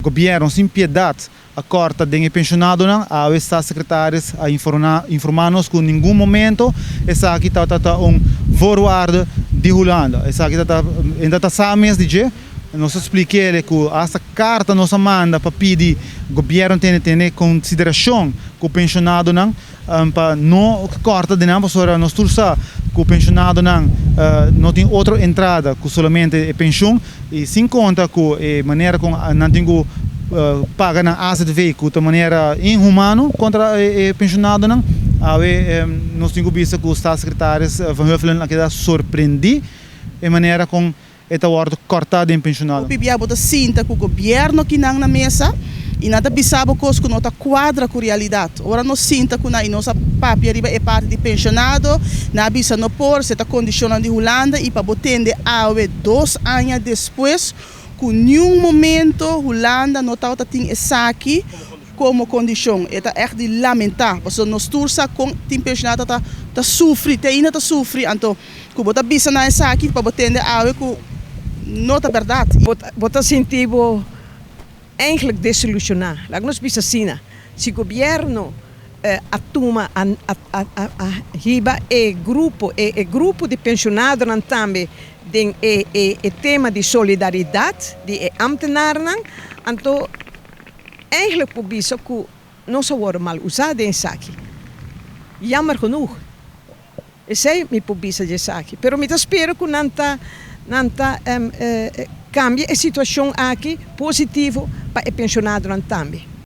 Gobierno sin piedad a corta den e pensionadonan. Awe Staatssecretaris a informa nos cu ningun momento esaki tabata un voorwaarde di Hulanda. Esaki tabata, e ta sa mes di dje. Nos a spliquele cu hasta carta nos a manda pa pidi gobierno tene consideracion cu pensionadonan pa no corta den nan, pasobra nos tur sa cu pensionadonan no tin otro entrada cu solamente e pensioen y sin conta cu e manera con nan tin cu paga nan AZV, cu ta manera inhumano contra e pensionadonan. Awe nos tin cu bisa cu Staatssecretaris Van Huffelen a keda sorprendi e manera con e ta wordo corta den pensionado. Hopi bia bo ta sinta ku gobièrnu kinan na mesa i nan ta bisa bo kos ku no ta kuadra ku realidat. Ora nos sinta ku nan i nos a papia riba e parti di penshonado, nan a bisa no por, se ta kondishonnan di Hulanda i pa bo tende awe dos aña despues ku niun momento Hulanda no tabata tin esaki komo kondishon. E ta ègt di lamentá pasobra nos tur sa kon tin penshonado ta ta sufri, te ainda ta sufri anto Ku bo ta bisa na esaki pa bo tende awe ku no ta bèrdat. Bo ta sinti bo eigenlijk desilushoná. Laga nos bisa asina, si gobièrnu a tuma, a hiba e grupo, e grupo di penshonadonan tambe den e tema di solidaridat di e ambtenarnan, anto eigenlijk por bisa ku nos a wòrdu mal usá den esaki. Jammer genoeg. Esei mi por bisa di esaki, pero mi ta spera ku nan ta nan ta kambia e situashon aki positivo pa e penshonadonan tambe.